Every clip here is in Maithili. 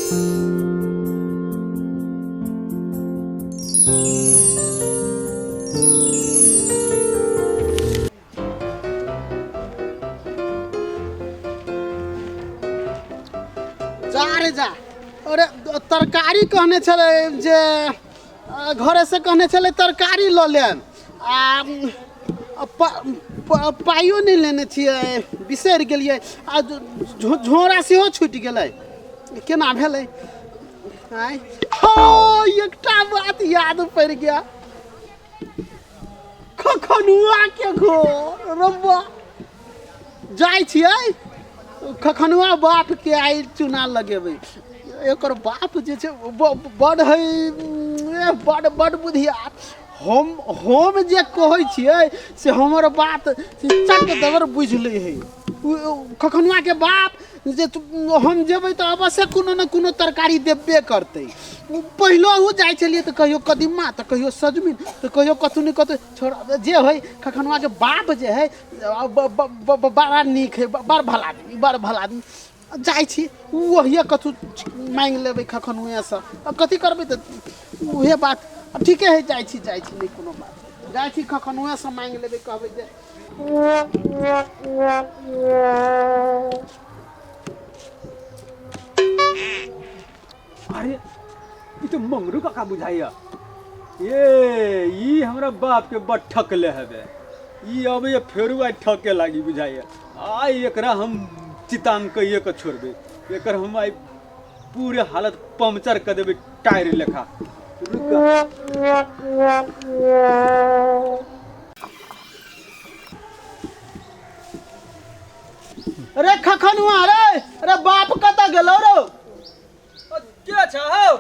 जा रे जा। अरे तरकारी कहने छलै जे घरे से कहने छलै तरकारी लऽ लेब आ पाइयो नहि लेने छियै, बिसरि गेलियै। आ झोरा सेहो छुटि गेलै, केना भेलै? आँय हो, एकटा बात याद पड़ि गया, खखनुआ के घर रब्बा जाइ छियै। खखनुआ बाप के आइ चुना लगेबै। एकर बाप जे छै बड़ है, बड़ बड़ बुधियार। हम जे कहै छियै से हमर बात से चट दबर बुझि लै है खखनुआ के बाप। जे हम जेबै तऽ अवश्य कोनो ने कोनो तरकारी देबे करतै। पहिलहु जाइ छलियै तऽ कहियो कदीमा, तऽ कहियो सजमनि, तऽ कहियो कतहु ने कतहु। छोड़, जे होइ, खखनुआके बाप जे हइ बड़ा नीक हइ, बड़ भला आदमी, बड़ भला आदमी। जाइ छी, ओहिए कतहु माँगि लेबै खखनुएसँ। आब कथी करबै तऽ उहे बात आब ठीके हइ। जाइ छी, जाइ छी, नहि कोनो बात, जाइ छी खखनुएसँ माँगि लेबै। कहबै जे अरे ई तऽ मंगरू काका बुझाइया। ए ई हमरा बाप के बड़ ठकले हबे। ई अबैया फेरू आइ ठके लागी बुझाइया। आइ एकरा हम चितांग कहिए के छोड़बै। एकर हम आइ पूरे हालत पंक्चर कर देबै टायर लेखा। रुक। अरे खखनुआ रे, अरे बाप कतऽ गेलौ रौ? के छ हौ?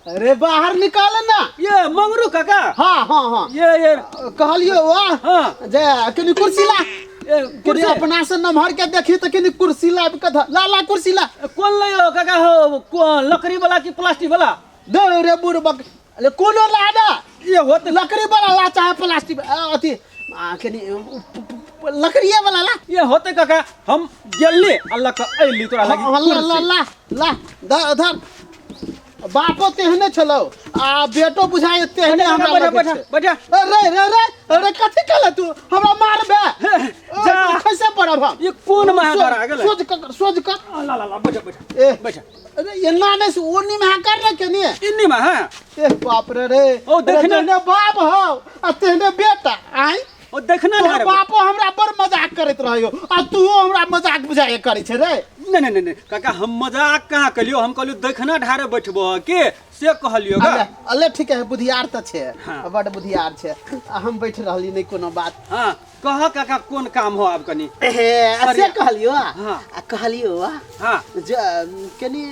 अरे बाहर निकाल ना। ये मंगरू काका। हाँ हाँ हाँ। ये कहलियो वाह। हाँ। जे कनी कुर्सी ला। ए, कनी कुर्सी? अपना से नमहर के देखी तो कनी कुर्सी ला के ला ला कुर्सी ला। कोन लइयो काका हो, कोन लकड़ी वाला की प्लास्टिक वाला? दे रे बुढ़बक, अरे कोनो ला ना। ये होत लकड़ी वाला ला चाहे प्लास्टिक, अथी, कनी, लकड़िए वाला ला। ये होते काका, हम गेली आ लक अइली तोरा लागी। हाँ, ला ला कुर्सी। ला ला धर। बापो तेहने छलौ आ बेटो बुझाय तेहने हमरा बैठा, लगै बैठा, छै। बैठा। अरे रे रे, अरे कथी कहले तू? हमरा मारबे? जा। खैसे पड़ब हम। ये कोन महाभारत आ गेलै? सोच कर, सोच कर। ला ला ला, बैठा बैठा। ए बैठा। अरे एना नहीं, ओनी में कर रखे नहीं। इन्नी में हाँ। ए बाप रे रे। ओ, देखने। अरे तेहने बाप हो आ तेहने बेटा। आय ओ देखना तोहर ढारे। बापो हमरा बड़ मजाक करैत रहियो आ तू हमरा मजाक बुझाए करै छै रे। नहीं नहीं नहीं काका, हम मजाक कहाँ कलियो? हम कहलियो देखना ढारे बैठबो के से कहलियो गा। अले, अले ठीक है, बुधियार तऽ छै। हाँ। बड़ बुधियार छै। आ हम बैठ रहली, नहीं कोनो बात। हाँ कह काका, कोन काम हो आब कनी? हे आ से कहलियो। हाँ। आ कहलियो हाँ। जे कनी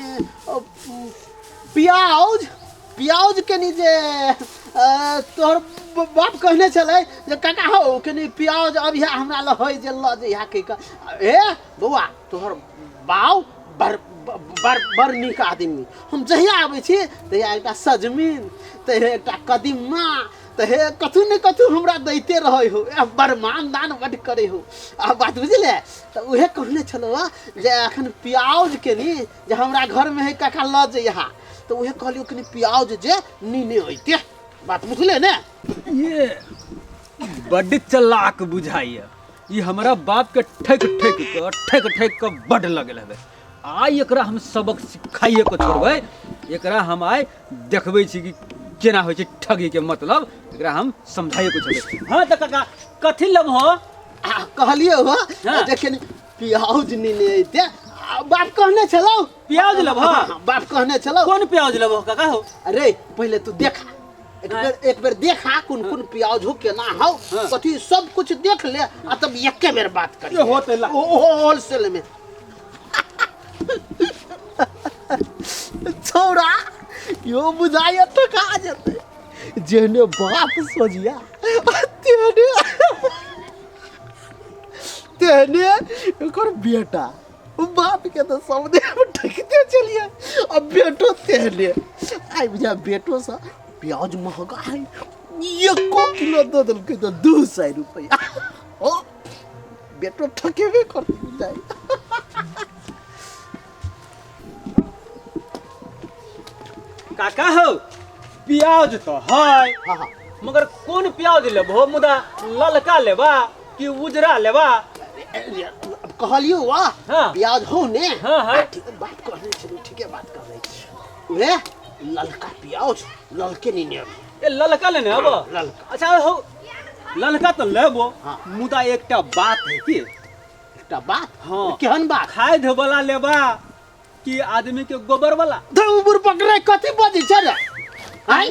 प्याज, प्याज कनी जे तोहर बाप कहने छलै जे काका हौ कनी प्याज अभी हमरा लग होइ जे लऽ जइहा कहि कऽ। हे बौआ, तोहर बाउ बड़ बड़ बड़ नीक आदमी। हम जहिया आबै छी तहिया एकटा सजमनि, तहिया एकटा कदीमा, तऽ हे कथू ने कथू हमरा दैते रहै हो। ए, बड़ मान दान बड करै हो। आ बात बुझले तऽ उहे कहने छलहुँ जे एखन प्याज कनी जे हमरा घरमे है काका लऽ जइहा, तऽ उहे कहलियौ कनी प्याज जे नीने अइते। बात बुझले ने? ये बड्ड चलाक बुझाइया। ई हमरा बाप के ठेक ठेक के ठेक ठेक के बड्ड लगल हवे। आइ एकरा हम सबक सिखाइए के छोड़बै। एकरा हम आइ देखबै छी कि केना होइ छै ठगी के मतलब, एकरा हम समझाइए के छोड़बै। हाँ तऽ काका कथी लेबहो? आ कहलियै हो हाँ। जे कनी प्याज नीने अइते। आ बाप कहने छलौ। प्याज लेबहो? हाँ, बाप कहने छलौ। कोन प्याज लेबहो काका हो? अरे पहिले तू देखा एक बेर, एक बेर देखा कोन कोन प्याज हो, केना हो, हाँ। कथी सब कुछ देख ले आ तब एके बेर बात करी। ये होते ला। ओ होलसेल में छौड़ा यो बुझाइए तो कहा जेतै। जेहने बाप सोझिया तेहने तेहने एकर बेटा। बाप के तो सब देह ठकिते चलिए अब बेटो तेहने। आइ बुझा बेटो से प्याज महंगा है, एको किलो दऽ देलकै तऽ 200 रुपया। ओ बेटो ठकेबे करतै बुझाइ। काका हो, प्याज तो है। हाँ हाँ। मगर कोन प्याज लेबहो? मुदा ललका लेबा कि उजरा लेबा? अब कहलियो वाह। हाँ। प्याज हो ने। हाँ, हाँ। ठीक बात कहने छलू, ठीके बात कहने। वे ललका प्याज ललके नहीं ने। ए ललका लेने अब? ललका। अच्छा हो, ललका तो लेबो। हाँ। मुदा एकटा बात है कि एकटा बात? हाँ। केहन बात? खाद वाला लेबा कि आदमी के गोबर वाला? धौबुर पकड़े कथी बजै छै रे? आय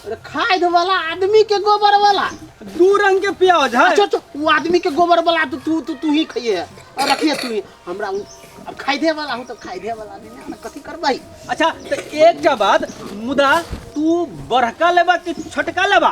अरे खाद वाला आदमी के गोबर वाला। दू रंग के प्याज है। अच्छा अच्छा, वो आदमी के गोबर वाला तो तू तू तू ही खाइए और रखिए तू ही। हमरा उ अब खाइ दे वाला हूँ तो खाइ दे वाला नहीं ना, कथी करबै? अच्छा तो एकटा बात, मुदा तू बड़का लेबा कि छोटका लेबा?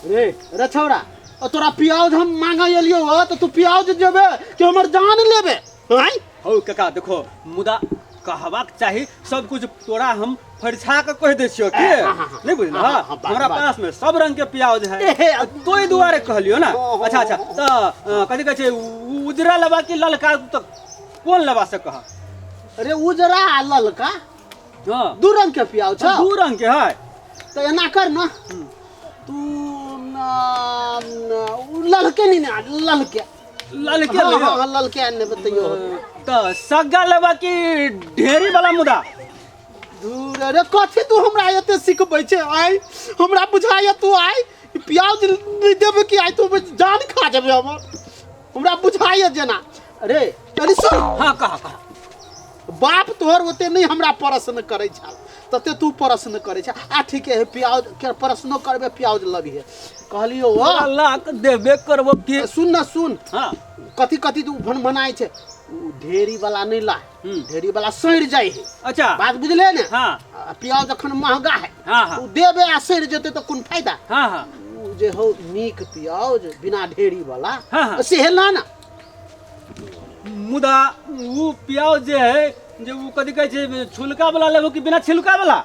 रे रे छौड़ा, और तोरा प्याज हम मांगे एलियो हो तो तू प्याज देबे कि हमर जान लेबे? आय हौ काका देखो, मुदा कहबाक चाही सब कुछ तोरा हम फरिछा के कह दै छियो के। हाँ, हाँ, हाँ। नहीं बुझल? हाँ, हाँ, बात, हमरा बात। पास में सब रंग के प्याज है। एहे, तोय दुआरे कहलियो ना। हाँ, हाँ, अच्छा अच्छा, हाँ, तो कथी कहै छै, उजरा लेबा कि ललका? तो कोन लेबा से कह? अरे उजरा आ ललका। हाँ। दू रंग के प्याज छौ। दू रंग के है। तो एना कर ना तू, न, उ ललके नहीं ना, ललके। ललके हाँ, लेबा? हाँ, हाँ, ललके आने बतैयो। तो सग्गा लेबा कि ढेरी वाला? मुदा दूर अरे कथी तू हमरा एते सिखबै छै? आइ हमरा बुझाइए तू आइ प्याज नहि देबे कि आइ तू जान खा जेबे हमर, हमरा बुझाइए जेना। अरे अरे सुन। हाँ कह कह। बाप तोहर ओते नहि हमरा प्रश्न करै छल तते तू प्रश्न करै छ। आ ठीके है, प्याज के प्रश्नो करबे, प्याज लबिहे कहलियो। ओ लाख देबे करबो कि। सुन ना सुन। हाँ। कथी कथी तू भनभनाइ छै? उ ढेरी वाला नहीं ला। ढेरी वाला सड़ि जाइ है। अच्छा। बात बुझले ने? हाँ। आ प्याज अखन महंगा है। हाँ, हाँ। उ देबे आ सड़ि जेतै तऽ कोन फायदा? हाँ हाँ। उ जे हो नीक प्याज बिना ढेरी वाला। हाँ, हाँ। से ला ना। मुदा उ प्याज जे है जे उ कथी कहै छै, छुलका वाला लेबो कि बिना छिलका वाला?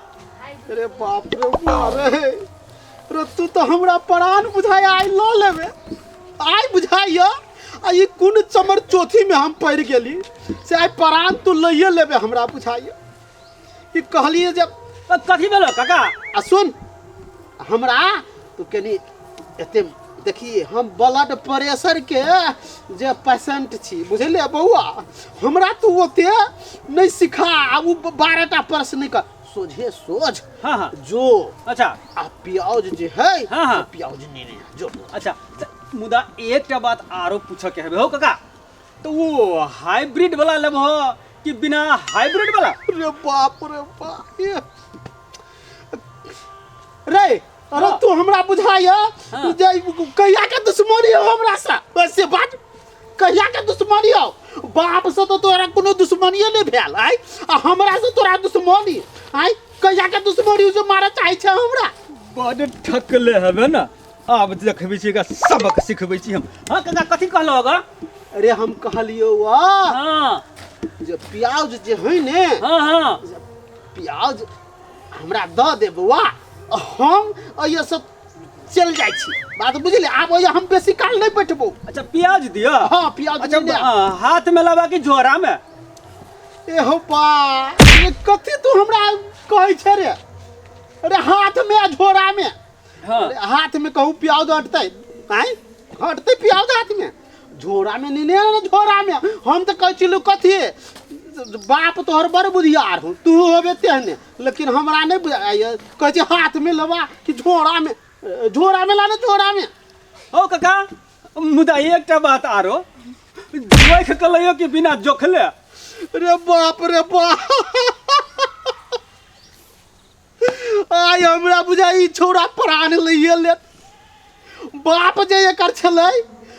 अरे बाप रे बाप रे, रे तू तो हमरा प्राण बुझाय आइ लऽ लेबे आइ बुझाइय। आ ई कोन चमर चौथी में हम पड़ि गेली से आइ प्राण तू लइए लेबे हमरा बुझाइय। ई कहलिए जे कथी भेलो काका? आ सुन हमरा तू कनी एते देखिए, हम ब्लड प्रेशर के जे पेशेंट छी बुझलिए बौआ, हमरा तू ओते नहीं सिखा। आ उ 12टा प्रश्न नहीं कर, सोझे सोझ। हाँ, हाँ। जो अच्छा। आ प्याज जे है। हाँ, हाँ। प्याज नहीं नहीं जो। अच्छा त मुदा एकटा बात आरो पूछऽ के हेबे हो काका, तो वो हाइब्रिड वाला लेबहो कि बिना हाइब्रिड वाला? रे बाप रे बाप रे, अरे हाँ। तू हमरा बुझाय हाँ। जे कहिया के दुश्मनी हो हमरा से? वैसे बात कहिया के दुश्मनी हो? बाप से तो तोरा कोनो दुश्मनिए नहीं भेल आइ, आ हमरा से तोरा दुश्मनी आइ कहिया के दुश्मनी हो जे मारे चाहै छै हमरा? बड ठकले हेबे ना, आब देखबै छी एकरा सबक सिखबै छी हम। हाँ काका कथी कहलहो गा? अरे हम कहलियो वा। हाँ। जे प्याज जे है ने। हाँ, हाँ। प्याज हमरा दऽ दे बौआ, हम एहिसँ सब चलि जाइ छी, बात बुझलियै? आब ओहिया हम बेसी काल नहि बैठबौ। अच्छा प्याज दिअ? हाँ प्याज। अच्छा दिअ। हाथ में लेबा कि झोरा में? ए हो बा, ये कथी तू हमरा कहै छै रे? अरे हाथ में आ झोरा में। हाँ। अरे हाथ में कहूँ प्याज हटतै? आँय हटतै प्याज हाथ में? झोरा में नहीं ने, झोरा में। हम तऽ कहै छी कथी, बाप तोहर बड़ बुधियार हो, तू होबे तेहने, लेकिन हमरा नहीं बुझाइए। कहै छी हाथ में लेबा कि झोरा में? झोरा में ला ने, झोरा में। हो काका, मुदा एकटा बात आरो, जोख के लइयो कि बिना जोखले? रे बाप रे बाप, आइ हमरा बुझाइ छौड़ा प्राण लइए लेत। बाप जे एकर छलै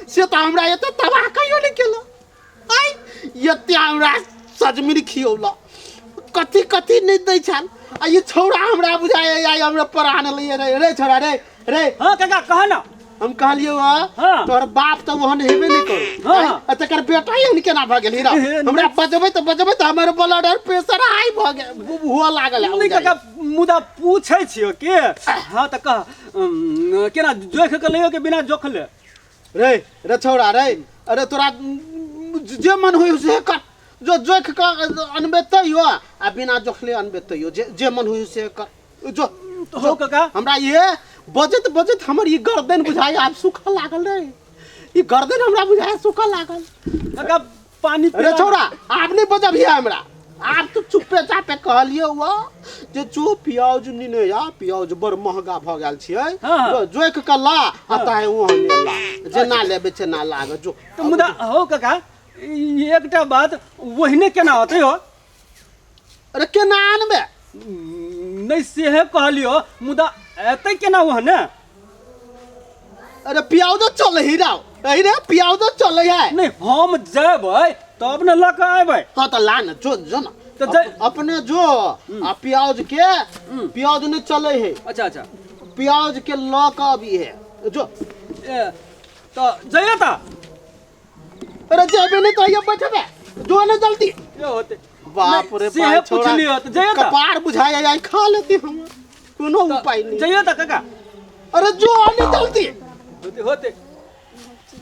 से तऽ हमरा एते तबाह कहियो नहि केलक, आइ एते हमरा सजमनि खियौलक, कथी कथी नहि दै छल, आ ई छौड़ा हमरा बुझाइ आइ हमरा प्राण लइए रे। रे छौड़ा रे रे। हाँ काका कह ना। हम कहलियौ हाँ। तोहर बाप तऽ ओहन हेबे नहि करू। हाँ। आ तकर बेटा एहन केना भऽ गेल? हीरा हमरा बजबै तऽ बजबै तऽ हमर ब्लड प्रेशर हाई भऽ गेल हुअ लागल। नहीं काका, मुदा पूछै छियौ के। हाँ तऽ कह, केना जोख के लइयो कि बिना जोखले? रे रे छौड़ा रे, अरे तोरा जे मन होय से कर, जो जोख के अनबे तैयो आ बिना जोखले अनबे तैयो, जे जे मन होय से कर। जो। तो हो काका। हमरा ये बजैत बजैत हमर ई गर्दन बुझाइ आब सूखऽ लागल रे, ई गर्दन हमरा बुझाइ सूखऽ लागल। काका पानी अरे छौड़ा आब नहि बजबिहे हमरा, आब तू चुप्पे चापे कहलियो हुआ जे जो प्याज नीने या प्याज बड़ महंगा भऽ गेल छियै। हाँ। जो जोइक के ला आ ताहे ओहने ला, जेना लेबै तेना लाग जो। तऽ मुदा हो काका ई एकटा बात ओहिने केना होतै हो? अरे केना आनबै? नहि सेहे कहलियो, मुदा एतै केना ओहने? अरे प्याजो चलै ही राव, अरे रे प्याजो चलै है। नहि हम जेबै तब ने लऽ कऽ अयबै। हाँ तऽ ला ने, जो जो ने। तऽ अपने जो आ प्याज के, प्याज नहि चलै है। अच्छा अच्छा। प्याज के लऽ कऽ अभी है जो। ए, तऽ जइयो तऽ। अरे जेबे नहि तऽ बैठबे, जो ने जल्दी। ये होते। बाप रे सेहे बाप, छोड़ा। पुछलियो तऽ जइयो तऽ। कपार बुझाय आइ खा लेती हम, कोनो उपाय नहीं। जइयो तऽ काका। अरे जो ने जल्दी। होते होते।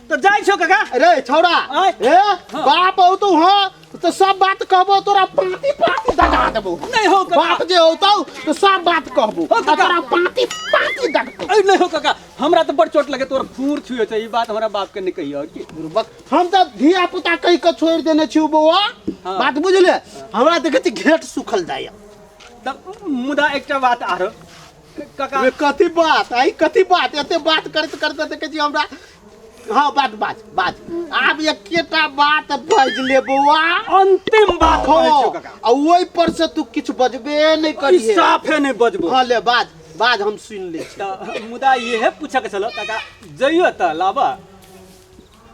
तऽ जाइ छौ काका। अरे छौड़ा, आय। ए बाप औतौ हँ तऽ सब बात कहबो, तोरा पाँति पाँति दगा देबो। नहीं हो काका। बाप जे औतौ तऽ सब बात कहबो, हो काका। आ तोरा पाँति पाँति दगतौ। अरे नहीं हो काका, हमरा तऽ बड़ चोट लगे, तोर खूर छुए छै, ई बात हमरा बाप के नहीं कहियो की। बुड़बक, हम तऽ धिया पुता कहि कऽ छोड़ि देने छी बौआ। हाँ। बात बुझले, हमरा देखै छी घेट सुखल जाइए। तऽ मुदा एकटा बात आरो काका। अरे कथी बात, आई कथी बात, एते बात करैत करैत देखै छी हमरा। हाँ बात बाज बाज, आब एकेटा बात बाजि ले बौआ, अंतिम बात कहै छियौ काका। आ ओहि पर से तू किछु बजबे नहि ई करिहे। साफे नहि बजबो। हाँ ले बाज बाज, हम सुनि लै छी। तऽ मुदा इहे पूछऽ के छलो काका, जइयो तऽ लाबऽ।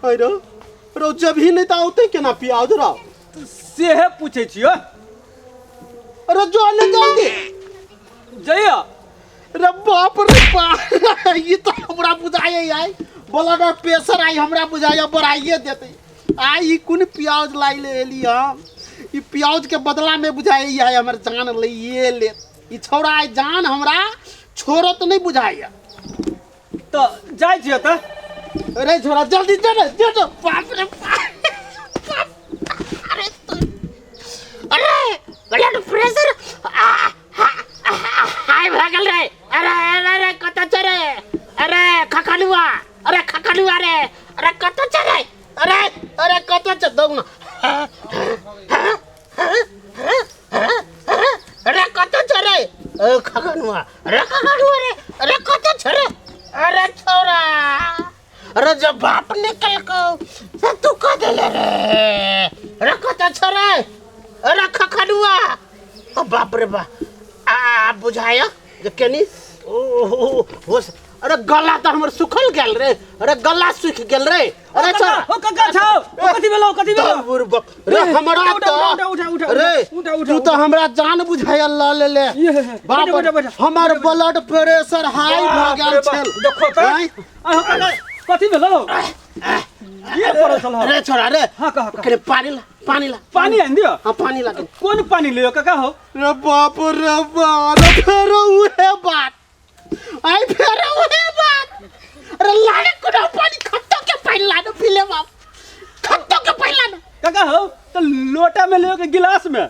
अरे रौ जबही नहि तऽ औतै केना प्याज रौ? सेहे पूछै छियौ। अरे जो ने जल्दी। जइयो। रे बाप रे बाप, ई तऽ हमरा बुझाइए आइ ब्लड प्रेशर आइ हमरा बुझाइए बढ़ाइए देतै। आइ ई कोन प्याज लाइ ले एली हम, ई प्याज के बदला में बुझाइए आइ हमर जान लैए लेत ई छौड़ा, आइ जान हमरा छोड़त नहि बुझाइए। तऽ जाइ छियौ तऽ। अरे छोड़ा जल्दी जो ने, जो जो। बाप रे बाप, अरे अरे ब्लड प्रेशर हाई भऽ गेल रे। अरे अरे अरे कतऽ छै रे? अरे खखनुआ, अरे खखनुआ रे, अरे कतऽ छै रे? अरे अरे कतऽ छै? दौड़ ना। अरे कतऽ छै रे? ए खखनुआ, अरे खखनुआ रे, अरे कतऽ छै रे? अरे छौड़ा, अरे जब बाप निकल को से तू कह देले रे। अरे कतऽ छै रे? अरे खखनुआ, ओ बाप रे बाप, आ बुझाया जे केनी ओ हो हो, अरे गला तऽ हमर सुखल गेल रे, अरे गला सुखि गेल रे। अरे काका, छोड़ा। ओ काका छौ, ओ कथी भेलौ, कथी भेलौ? बुड़बक रे, ए, हमरा उठा, तऽ उठा, उठा, उठा, रे, उठा, उठा, तू तऽ हमरा जान बुझायल लऽ लेले। ये, ये, बाप बैठ, बैठ, बैठ। हमर ब्लड प्रेशर हाई भऽ बाप गेल रे बाप, छल। देखो तऽ। आँय? आँय हो काका, कथी भेलौ? ये पड़ल छल हौ। अरे छोड़ा रे। हाँ, कह, कह। कने पानी ला, पानी ला। पानी आनि दियौ? हाँ, पानी ला। कोन पानी लियौ काका हौ? रे बाप रे बाप, अरे फेरो उहे बात, आइ फेरो उहे बात। अरे लाने कोनो पानी, खत्तो के पानी लाने, पी ले बाप, खत्तो के पानी लाने। काका हौ तऽ लोटा में लियौ कि गिलास में?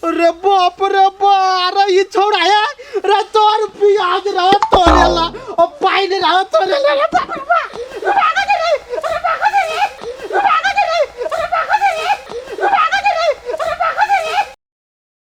अरे बाप रे बाप, अरे ई छोड़ा है रे, तोर प्याज रहो तोरे ला, ओ पानी रहो तोरे ला। रे बाप रे बाप, अरे बाप रे, अरे बाप रे।